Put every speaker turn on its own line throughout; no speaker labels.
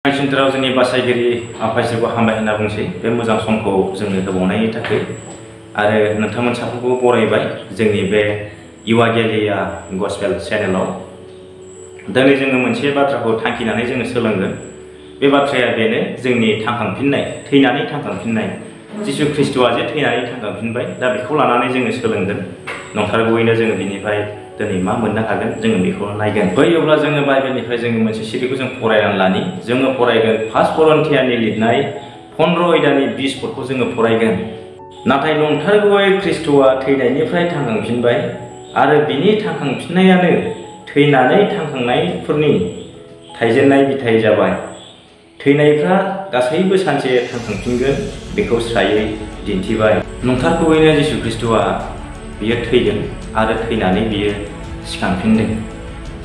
सेन्टाराव जोंनि बासायगिरि आफा इसोरखौ हामबाय होनना बुंसै बे मोजां समखौ जोंनो होबावनायनि थाखाय आरो नोंथांमोन साफ्रोमखौबो बरायबाय जोंनि बे इवागेलिया गस्पेल चेनेलाव। दिनै जोङो मोनसे बाथ्राखौ थांखिनानै जोङो सोलोंगोन। बे बाथ्राया बेनो जोंनि थांखांफिननाय, थैनानै थांखांफिननाय। जिसु ख्रिस्ट'आ जे थैनानै थांखांफिनबाय, दा बेखौ लानानै जोङो सोलोंगोन। नंथारगौयैनो जोङो बिनिफ्राय दिनै मा मोननो हागोन जोङो बेखौ नायगोन। अब्ला जोङो बाइबेलनिफ्राय जोङो मोनसे सिरिखौ जों फरायनानै लानि। जोङो फरायगोन फार्स्ट करन्थियानि लिरनाय 15 अध्यायनि 20 पदखौ जोङो फरायगोन। नाथाय नंथारगौयै ख्रिस्ट'आ थैनायनिफ्राय थांखांफिनबाय आरो बिनि थांखांफिननायानो थैनानै थांखांनायफोरनि थाइजेननाय बिथाइ जाबाय। थैनायफ्रा गासैबो सानसे थांखांफिनगोन बेखौ स्रायै दिन्थिबाय। नंथारगौयैनो जिसु ख्रिस्ट'आ बियो थैदों आरो थैनानै बियो सिखांफिनदों।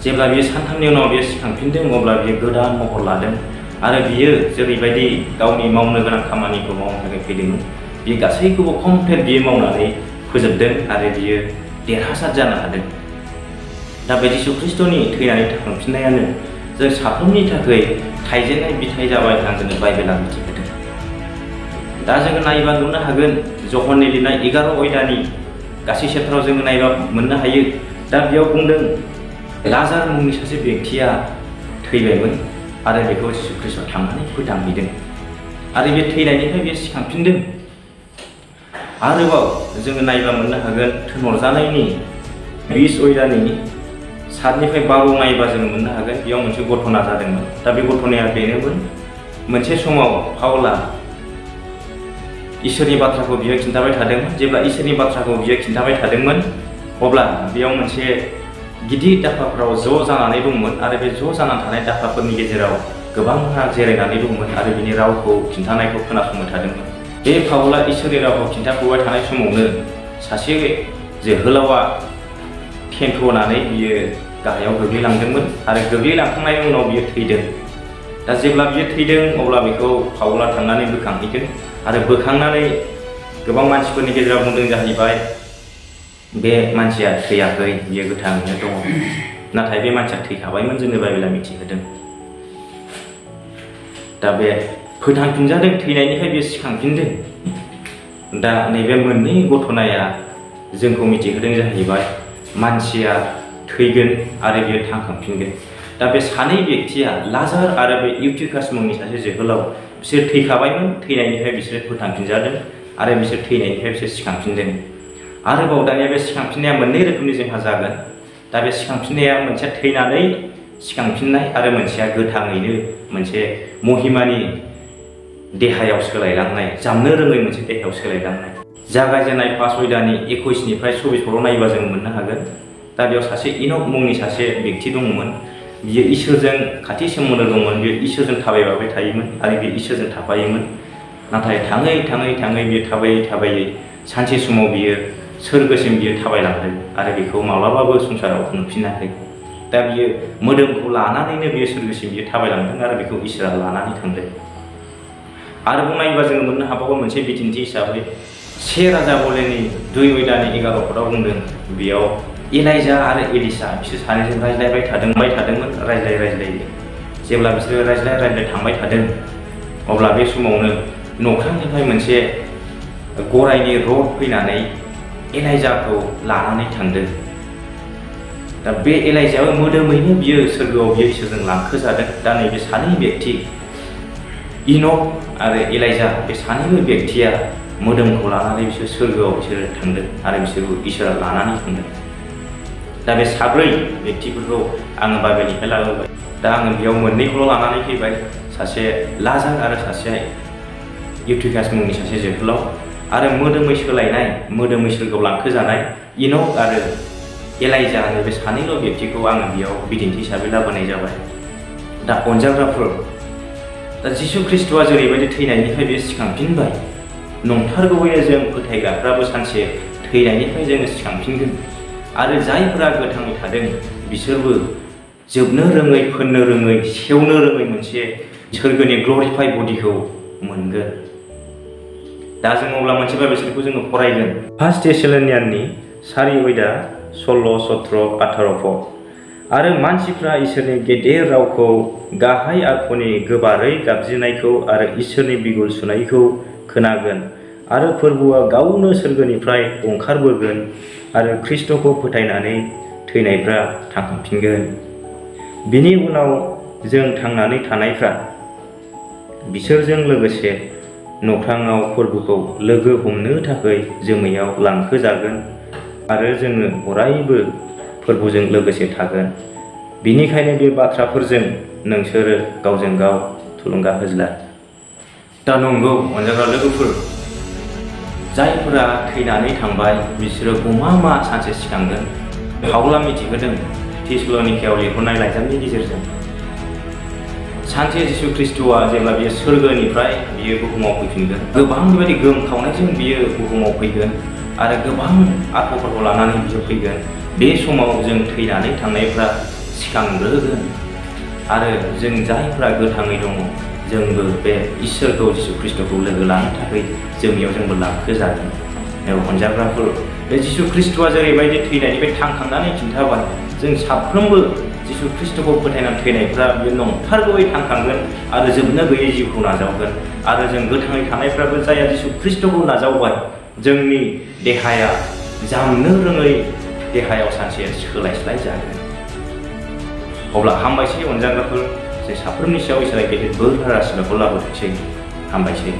जेब्ला बियो सानथामनि उनाव बियो सिखांफिनदों अब्ला बियो गोदान महर लादों आरो बियो जेरैबायदि गावनि मावनो गोनां खामानिखौ मावनो थाखाय फैदोंमोन बियो गासैखौबो कमप्लिट बियो मावनानै फोजोबदों आरो बियो देरहासार जानो हादों। दा बे जिसु ख्रिस्ट'नि थैनानै थांखांफिननायानो जों साफ्रोमनि थाखाय थाइजेननाय बिथाइ जाबाय होनना जोङो बाइबेला मिथिहोदों। दा जोङो नायोबा नुनो हागोन जहननि लिरनाय 11 अध्यायनि गासै चेप्टाराव जोङो नायबा मोननो हायो। दा बेयाव बुंदों लाजार मुंनि सासे व्यक्तिया थैबायमोन आरो बेखौ जिसु ख्रिस्ट'आ थांनानै फोथांहैदों आरो बे थैनायनिफ्राय बे सिखांफिनदों। आरोबाव जोङो नायबा मोननो हागोन थोनहरजानायनि 20 अध्यायनि 7निफ्राय 12 नायबा जोङो मोननो हागोन बेयाव मोनसे घटना जादोंमोन। दा बे घटनाया बेनोमोन, मोनसे समाव पाउला इसोरनि बाथ्राखौ बियो खिन्थाबाय थादोंमोन। जेब्ला इसोरनि बाथ्राखौ बियो खिन्थाबाय थादोंमोन अब्ला बेयाव मोनसे गिदिर दाफाफ्राव ज' जानानै दंमोन आरो बे ज' जानानै थानाय दाफाफोरनि गेजेराव गोबांहा जिरायनानै दंमोन आरो बिनि रावखौ खिन्थानायखौ खोनासंबाय थादोंमोन। बे पाउला इसोरनि रावखौ खिन्थाफुबाय थानाय समावनो सासे जोहोलावा थेन्थ'नानै बियो गाहायाव गोग्लैलांदोंमोन आरो गोग्लैलांखांनायनि उनाव बियो थैदों। दा जेब्ला बियो थैदों अब्ला बेखौ पाउला थांनानै बोखांहैदों आरो बोखांनानै गोबां मानसिफोरनि गेजेराव बुंदों जाहैबाय बे मानसिया थैयाखै, बियो गोथाङैनो दङ। नाथाय बे मानसिया थैखाबायमोन जोंनो बाइबेला मिथिहोदों। दा बे फोथांफिनजादों, थैनायनिफ्राय बे सिखांफिनदों। दा नैबे मोननै घटनाया जोंखौ मिथिहोदों जाहैबाय मानसिया थैगोन आरो बियो थांखांफिनगोन। दा बे सानै व्यक्तिया लाजार आरो बे इउटिकास मुंनि सासे जोहोलाव बिसोर थैखाबायमोन, थैनायनिफ्राय बिसोर फोथांफिनजादों आरो बिसोर थैनायनिफ्राय बिसोर सिखांफिनदों। आरोबाव दानिया बे सिखांफिननाया मोननै रोखोमनि जोंहा जागोन। दा बे सिखांफिननाया मोनसेया थैनानै सिखांफिननाय आरो मोनसेया गोथाङैनो मोनसे महिमानि देहायाव सोलायलांनाय, जामनो रोङै मोनसे देहायाव सोलायलांनाय। जागायजेननाय 5 अध्यायनि 21निफ्राय 24 पदआव नायोबा जों मोननो हागोन। दा बेयाव सासे इनक मुंनि सासे व्यक्ति दंमोन। बियो इसोरजों खाथि सोमोन्दो दंमोन, बियो इसोरजों थाबायबाय थायोमोन आरो बियो इसोरजों थाफायोमोन। नाथाय थाङै थाङै थाङै बियो थाबायै थाबायै सानसे समाव बियो सोरगोसिम बियो थाबायलांदों आरो बेखौ माब्लाबाबो संसाराव नुफिनाखै। दा बियो मोदोमखौ लानानैनो बियो सोरगोसिम बियो थाबायलांदों आरो बेखौ इसोरा लानानै थांदों। आरोबाव नायोबा जोङो मोननो हाबावो मोनसे बिदिन्थि हिसाबै 1 राजा बलिनि 2 अध्यायनि 11 पदआव बुंदों बेयाव एलाइजा आरो एलिसा बिसोर सानैजों रायज्लायबाय थादोंमोन रायज्लायै। जेब्ला बिसोरो रायज्लाय थांबाय थादों अब्ला बे समावनो नख्रांनिफ्राय मोनसे गराइनि रथ फैनानै एलाइजाखौ लानानै थांदों। दा बे एलाइजायाबो मोदोमैनो बियो सोरगोआव बियो इसोरजों लांखोजादों। दा नैबे सानै व्यक्ति इनक आरो एलाइजा बे सानैबो व्यक्तिया मोदोमखौ लानानै बिसोर सोरगोआव बिसोरो थांदों आरो बिसोरखौ इसोरा लानानै थांदों। दा बे साब्रै व्यक्तिफोरखौ आङो बाइबेलनिफ्राय लाबोबाय। दा आङो बेयाव मोननैखौल' लानानै फैबाय, सासे लाजार आरो सासे इउटिकास मुंनि सासे जोहोलाव आरो मोदोमै सोलायनाय, मोदोमै सोरगोआव लांखोजानाय इनक आरो एलाइजा बे सानैल' व्यक्तिखौ आङो बेयाव बिदिन्थि हिसाबै लाबोनाय जाबाय। दा अनजाग्राफोर, दा जिसु ख्रिस्ट'आ जेरैबायदि थैनायनिफ्राय बे सिखांफिनबाय, नंथारगौयैनो जों फोथायग्राफ्राबो सानसे थैनायनिफ्राय जोङो सिखांफिनगोन आरो जायफोरा गोथाङै थादों बिसोरबो जोबनो रोङै, फोननो रोङै, सेवनो रोङै मोनसे सोरगोनि ग्ल'रिफाइ बडिखौ मोनगोन। दा जों अब्ला मोनसे बाइबेलखौ जोङो फरायगोन। 1 थेसलनियाननि 4 अध्याय 16, 17, 18 पद। आरो मानसिफ्रा इसोरनि गेदेर रावखौ, गाहाय आखुनि गोबारै गाबज्रिनायखौ आरो इसोरनि बिगुर सुनायखौ खोनागोन। आरो फोरबुआ गावनो सोरगोनिफ्राय ओंखारबोगोन आरो ख्रिस्ट'खौ फोथायनानै थैनायफ्रा थांफिनगोन। बिनि उनाव जों थांनानै थानायफ्रा बिसोरजों लोगोसे नख्राङाव फोरबुखौ लोगो हमनो थाखाय जोमैयाव लांखोजागोन आरो जोङो अरायबो फोरबुजों लोगोसे थागोन। बिनिखायनो बे बाथ्राफोरजों नोंसोरो गावजों गाव थुलुंगा होज्ला। दा नंगौ अनजाग्रा लोगोफोर, जायफोरा थैनानै थांबाय बिसोरो गमा सानसे सिखांगोन। पाउला मिथिहोदों थिस्सलुनिकायाव लिरहरनाय लाइजामनि गेजेरजों। सानसे जिसु ख्रिस्ट'आ जेब्ला बियो सोरगोनिफ्राय बियो बुहुमाव फैफिनगोन, गोबां बेबायदि गोमखावनायजों बियो बुहुमाव फैगोन आरो गोबां आत्माफोरखौ लानानै बियो फैगोन। बे समाव जों थैनानै थांनायफ्रा सिखांग्रोगोन आरो जों जायफ्रा गोथाङै दङ जोंबो बे इसोरखौ जिसु ख्रिस्ट'खौ लोगो लानो थाखाय जोंनियाव जोंबो लांखोजागोन। अनजाग्राफोर, बे जिसु ख्रिस्ट'आ जेरैबायदि थैनायनिफ्राय थांखांनानै खिन्थाबाय, जों साफ्रोमबो जिसु ख्रिस्ट'खौ फोथायनानै थैनायफ्रा बियो नंथारगौयै थांखांगोन आरो जोबनो गैयै जिउखौ नाजावगोन। आरो जों गोथाङै थानायफ्राबो जायहा जिसु ख्रिस्ट'खौ नाजावबाय, जोंनि देहाया जामनो रोङै देहायाव सानसे सोलायस्लाय जागोन। अब्ला हामबायसै अनजाग्राफोर, जों साफ्रोमनि सायाव इसोरा गेदेर बोर आरो आशीर्बादखौ लाबोथोंसै। हामबायसै।